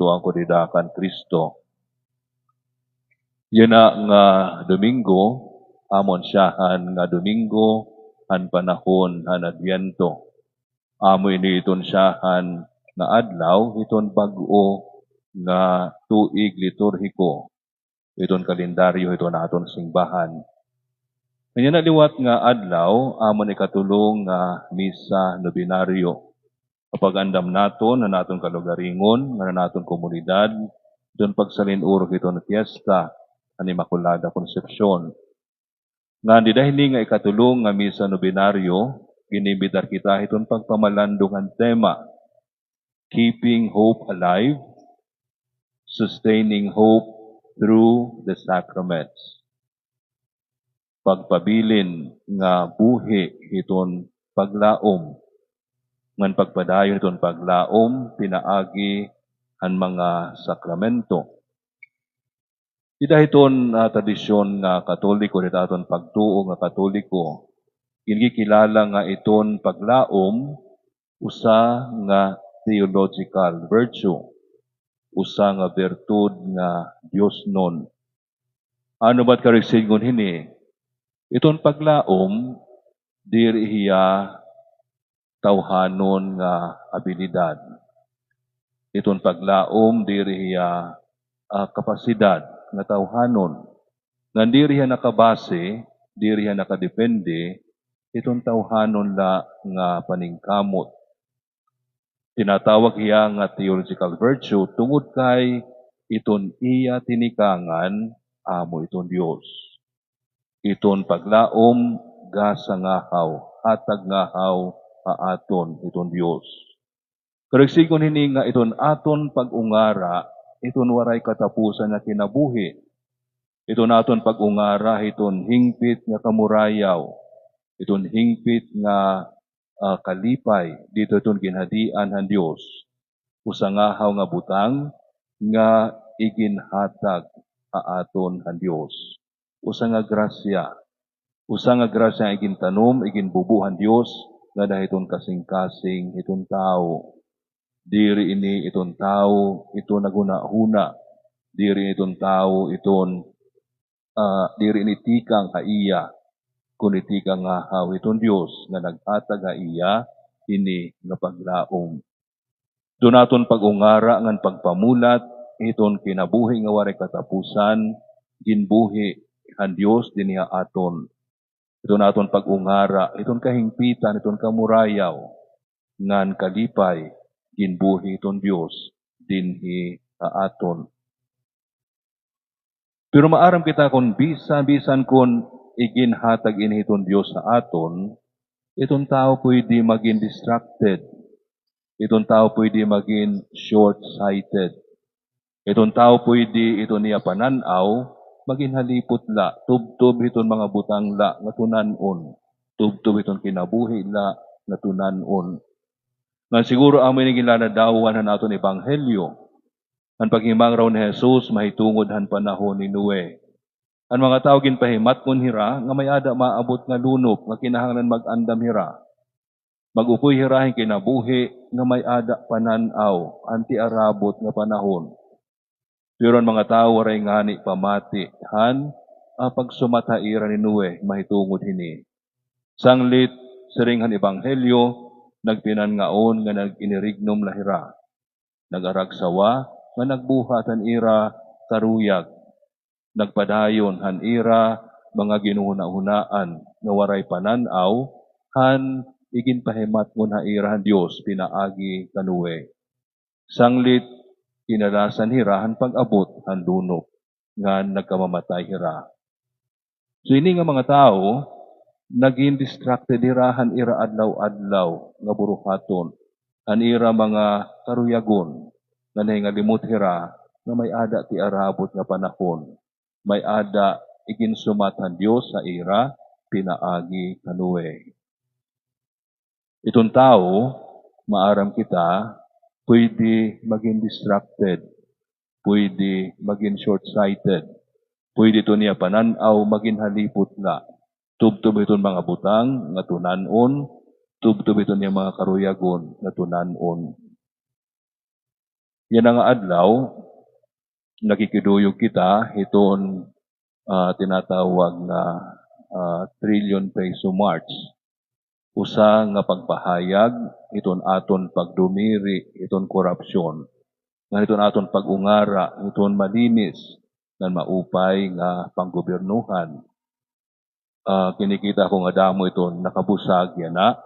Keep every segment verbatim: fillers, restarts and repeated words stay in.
Tuang ko dida kan Kristo. Yana nga Domingo, amon siyahan nga Domingo han panahon han Adbyento. Amo ini iton siyahan nga adlaw hiton bag-o nga tuig liturhiko, iton kalendaryo hiton aton singbahan. Yana liwat nga adlaw, amon ikatulo nga misa nobenaryo. Pag-andam naton han aton kalugaringon, ngan han aton komunidad, iton pagsalin-urok hiton fiesta han Inmaculada Concepcion. Ngan dida hini nga ikatulo nga misa nobenaryo, gin-iimbitar kita hiton pagpamalandong han tema, Keeping Hope Alive, Sustaining Hope Through the Sacraments. Pagpabilin nga buhi hiton paglaom, ngan pagpadayon hiton paglaom pinaagi han mga sakramento. Dida hiton, ah, tradisyon nga Katoliko, dida aton pagtuo nga Katoliko, ginkikilala nga iton paglaom usa nga theological virtue, usa nga bertud nga diosnon. Ano ba it karuyag sidngon hini? Iton paglaom, diri hiya tawhanon nga abilidad. Iton paglaom, diri hiya, ah, kapasidad nga tawhanon. Ngan diri hiya nakabase, diri hiya nakadepende hiton tawhanon la nga paningkamot. Tinatawag hiya nga theological virtue tungod kay iton iya tinikangan amo iton Dios. Iton paglaom gasa ngahaw, hatag ngahaw ha aton iton Dios. Karuyag sidngon hini nga iton aton pag-ungara, iton waray katapusan nga kinabuhi. Iton aton pag-ungara hiton hingpit nga kamurayaw, iton hingpit nga, ah, kalipay didto hiton ginhadian han Dios. Usa ngahaw nga butang nga iginhatag ha aton han Dios. Usa nga grasya. Usa nga grasya nga igintanom, iginbubo han Dios ngada hiton kasingkasing hiton tawo. Diri ini iton tawo iton naghunahuna. Diri iton tawo iton, ah, diri ini tikang ha iya, kundi tikang ngahaw hiton Dios nga naghatag ha iya ini nga paglaom. Iton aton pag-ungara ngan pagpamulat hiton kinabuhi nga waray katapusan, ginbuhi han Dios dinhi ha aton. Iton aton pag-ungara hiton kahingpitan, hiton kamurayaw, ngan kalipay, ginbuhi hiton Dios dinhi ha aton. Pero maaram kita kon bisan, bisan kon iginhatag ini hiton Dios ha aton, iton tawo puydi magin distracted. Iton tawo puydi magin short-sighted. Iton tawo puydi iton iya panan-aw magin halipot la, tubtob hiton mga butang la nga tunan-on, tubtob hiton kinabuhi la nga tunan-on. Ngan siguro amo ini ginlaladawan han aton ebanghelyo. An paghimangraw ni Jesus mahitungod han panahon ni Noe. An mga tawo ginpahimatngon hira nga may-ada maabot nga lunop nga kinahanglan mag-andam hira. Mag-ukoy hira hin kinabuhi nga may-ada panan-aw han tiarabot nga panahon. Pero an mga tawo waray ngani pamati han, ah, pagsumat ha ira ni Noe mahitungod hini. Sanglit, siring han ebanghelyo, nagpinangaon nga nag-inirignom la hira. Nag-aragsawa nga nagbuhat han ira karuyag. Nagpadayon han ira mga ginhunahunaan nga waray panan-aw han iginpahimatngon ha ira han Dios pinaagi kan Noe. Sanglit, kinalasan hira han pag-abot han lunop, ngan nagkamamatay hira. So, ini nga mga tawo, nagin distracted hira han ira adlaw-adlaw nga buruhaton, han ira mga karuyagon, nga nahingalimot hira nga may-ada tiarabot nga panahon, may-ada iginsumat han Dios ha ira pinaagi kan Noe. Iton tawo, maaram kita, puydi magin distracted, puydi magin short-sighted, puydi iton iya panan-aw magin halipot la, tubtob hiton mga butang nga tunan-on, tubtob hiton iya mga karuyagon nga tunan-on. Yana nga adlaw, nakikiduyog kita hiton, ah, tinatawag nga, ah, Trillion Peso March. Usa nga pagpahayag hiton aton pagdumiri hiton korapsyon, ngan hiton aton pag-ungara hiton malinis ngan maupay nga panggobyernohan. Ah, kinikita ko nga damo iton nakabusag yana.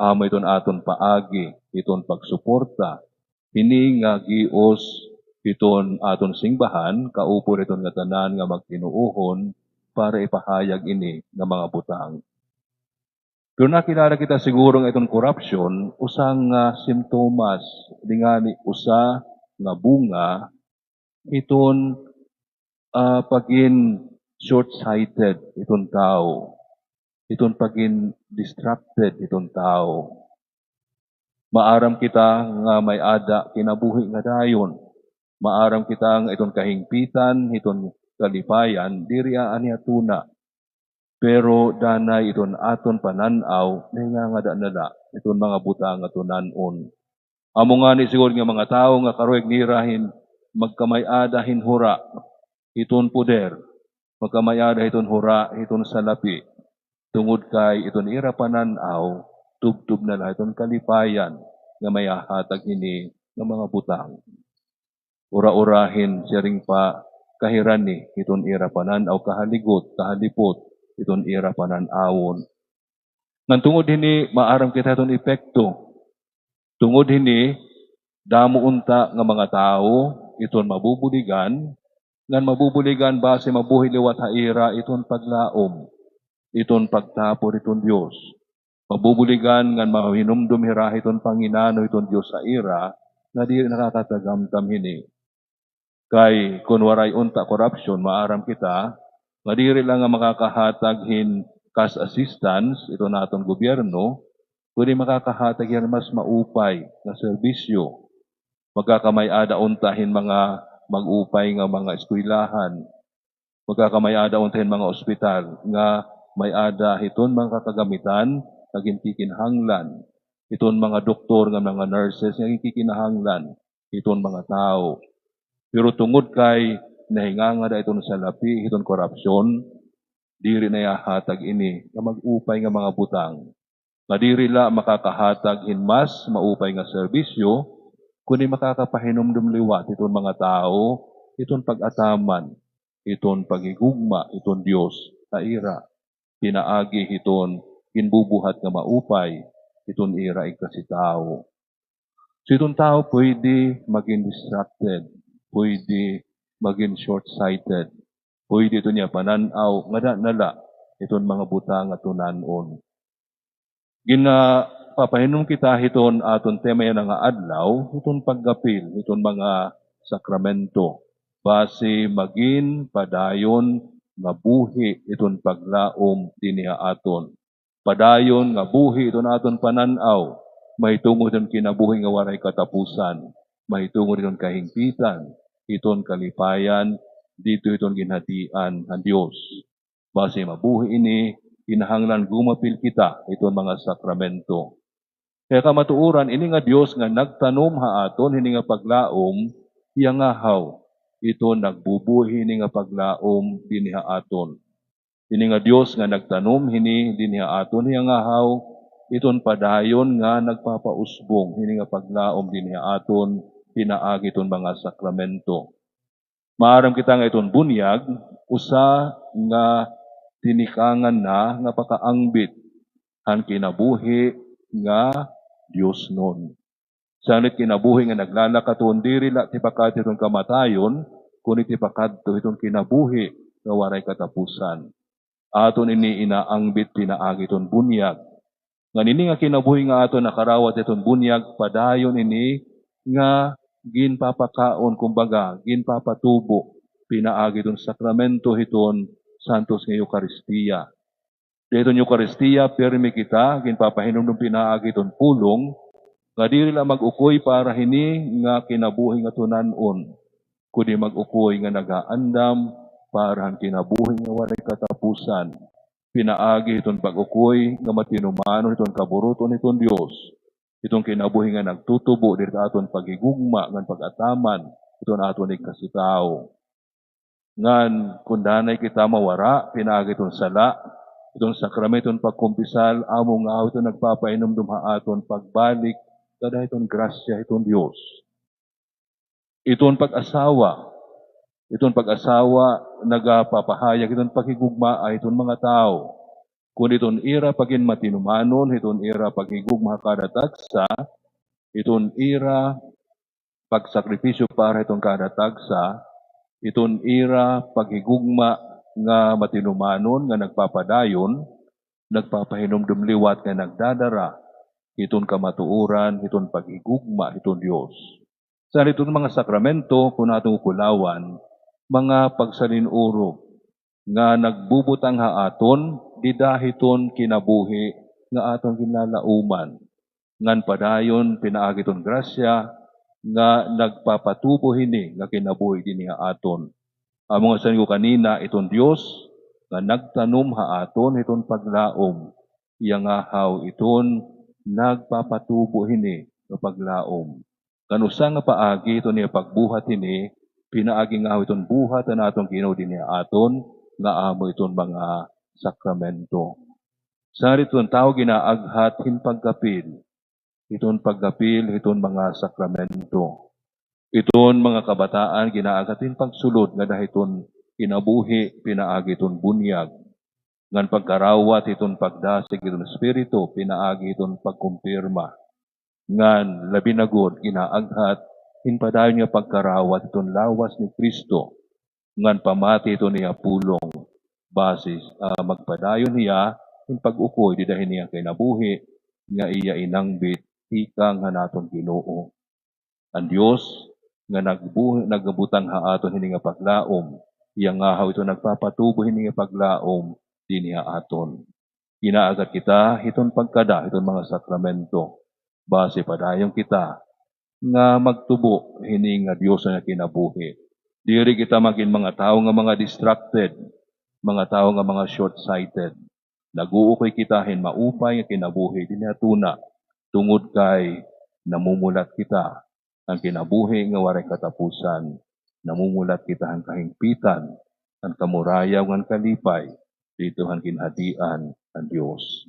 Amo iton aton paagi iton pagsuporta hini nga gios hiton aton singbahan, kaupod hiton ngatanan nga magtinuohon para ipahayag ini nga mga butang. Pero nakilala kita siguro nga iton korapsyon, usa nga simptomas, di ngani usa nga bunga hiton, ah, pagin short-sighted hiton tawo, hiton pagin distracted hiton tawo. Maaram kita nga may-ada kinabuhi nga dayon. Maaram kita nga iton kahingpitan hiton kalipayan diri aani ha tuna. Pero danay iton aton panan-aw, nahingangada na la iton mga butang nga tunan-on. Amo ngani siguro nga mga tawo nga karuyag nira hin magkamay-ada hin hura hiton poder, magkamay-ada hiton hura hiton salapi, tungod kay iton ira panan-aw, tubtob na la hiton kalipayan nga mahahatag hini nga mga butang. Ura-urahin, siring pa, kahirani hiton ira panan-aw, kahaligot, kahalipot hiton ira panan-awon. Ngan tungod hini, maaram kita hiton epekto. Tungod hini, damo unta nga mga tawo iton mabubuligan, ngan mabubuligan basi mabuhi liwat ha ira iton paglaom, iton pagtapod hiton Dios. Mabubuligan ngan mahinumdom hira hiton panginano hiton Dios ha ira nga diri nakakatagamtam hini. Kay kon waray unta korapsyon, maaram kita nga diri la nga makakahatag hin cash assistance iton aton gobyerno, kundi makakahatag hin mas maupay nga serbisyo. Magkakamay-ada unta hin mga mag-upay nga mga eskwelahan. Magkakamay-ada unta hin mga ospital nga may-ada hiton mga kakagamitan nga ginkikinahanglan, hiton mga doktor nga mga nurses nga ginkikinahanglan hiton mga tawo. Pero tungod kay nahingangada iton salapi hiton korapsyon, diri na ihahatag ini nga mag-upay nga mga butang. Nga diri la makakahatag hin mas maupay nga serbisyo, kundi makakapahinumdom liwat hiton mga tawo hiton pag-ataman, hiton paghigugma hiton Dios ha ira, pinaagi hiton ginbubuhat nga maupay hiton ira igkasi tawo. So, iton tawo pwede magin distracted, pwede magin short-sighted, pwede iton iya panan-aw ngada na la iton mga butang nga tunan-on. Ginapapahinom kita hiton aton tema yana nga adlaw, hiton pagapil hiton mga sakramento, basi magin padayon nga buhi iton paglaom dinhi ha aton. Padayon nga buhi iton aton panan-aw, mahitungod hiton kinabuhi nga waray katapusan, mahitungod hiton kahingpitan, hiton kalipayan, didto hiton ginhadian han Dios. Basi mabuhi ini, kinahanglan gumapil kita hiton mga sakramento. Kay kamatuoran, ini nga Dios nga nagtanom ha aton hini nga paglaom, hiya ngahaw iton nagbubuhi hini nga paglaom dinhi ha aton. Ini nga Dios nga nagtanom hini dinhi ha aton, hiya ngahaw iton padayon nga nagpapausbong hini nga paglaom dinhi ha aton pinaagi hiton mga sakramento. Maaram kita nga iton bunyag, usa nga tinikangan na nga pakaangbit han kinabuhi nga diosnon. Sanglit kinabuhi nga naglalakaton, diri la tipakadto hiton kamatayon, kundi tipakadto hiton kinabuhi nga waray katapusan. Aton ini inaangbit pinaagi hiton bunyag. Ngan ini nga kinabuhi nga aton nakarawat hiton bunyag, padayon ini nga ginpapakaon, kumbaga, ginpapatubo pinaagi hiton sakramento hiton santos nga Eukaristia. Dida hiton Eukaristia, pirmi kita, ginpapahinumdom pinaagi hiton pulong, nga diri la mag-ukoy para hini nga kinabuhi nga tunan-on, kundi mag-ukoy nga nagaandam para han kinabuhi nga waray katapusan, pinaagi hiton pag-ukoy nga matinumanon hiton kaburuton hiton Dios. Iton kinabuhi nga nagtutubo diri ha aton paghigugma ngan pag-ataman iton aton ikasitawo. Ngan kun danay kita mawara pinaagi iton sala, iton sakramento iton pagkumpisal, amo nga aw iton nagpapahinumdom ha aton pagbalik kada iton grasya iton Dios. Iton pag-asawa, iton pag-asawa nagapapahayag iton paghigugma ha iton mga tawo. Kun iton ira pagin matinumanon, iton ira paghigugma ha kada tagsa, iton ira pagsakripisyo para iton kada tagsa, iton ira paghigugma nga matinumanon nga nagpapadayon, nagpapahinumdom liwat nga nagdadara iton kamatuoran, iton paghigugma iton Dios. Sa iton mga sakramento, kun aton kulawan, mga pagsalin-urog nga nagbubutang ha aton dida hiton kinabuhi nga aton ginlalauman. Ngan padayon pinaagi iton grasya nga nagpapatubo hini nga kinabuhi dinhi ha aton. Amo nga sabi ko kanina, iton Dios nga nagtanom ha aton hiton paglaom, iya ngahaw iton nagpapatubo hini nga paglaom. Ngan usa nga paagi iton iya pagbuhat hini, pinaagi ngahaw iton buhat han aton Ginoo dinhi ha aton, nga amo iton mga sakramento. Sa iton tawo ginaaghat hin pagkapil, iton pagkapil, iton mga sakramento. Iton mga kabataan ginaaghat hin pagsulod ngada hiton kinabuhi pinaagi iton bunyag. Ngan pagkarawat hiton pagdasig hiton Espiritu pinaagi hiton pagkumpirma. Ngan labi na gud ginaaghat hin padayon nga pagkarawat hiton lawas ni Cristo ngan pamati hiton iya pulong, basi, ah, magpadayon hiya hin pag-ukoy dida hini nga kinabuhi nga iya inangbit tikang han aton Ginoo. An Dios nga nagbu-, nagbutang ha aton hini nga paglaom, iya ngahaw iton nagpapatubo hini nga paglaom dinhi ha aton. Ginaaghat kita hiton pagkada hiton mga sakramento, basi padayon kita nga magtubo hini nga Dios nga kinabuhi. Diri kita magin mga tawo nga mga distracted, mga tawo nga mga short-sighted. Nag-uukoy kita hin maupay nga kinabuhi dinhi ha tuna, tungod kay namumulat kita han kinabuhi nga waray katapusan. Namumulat kita han kahingpitan, han kamurayaw ngan kalipay didto han ginhadian han Dios.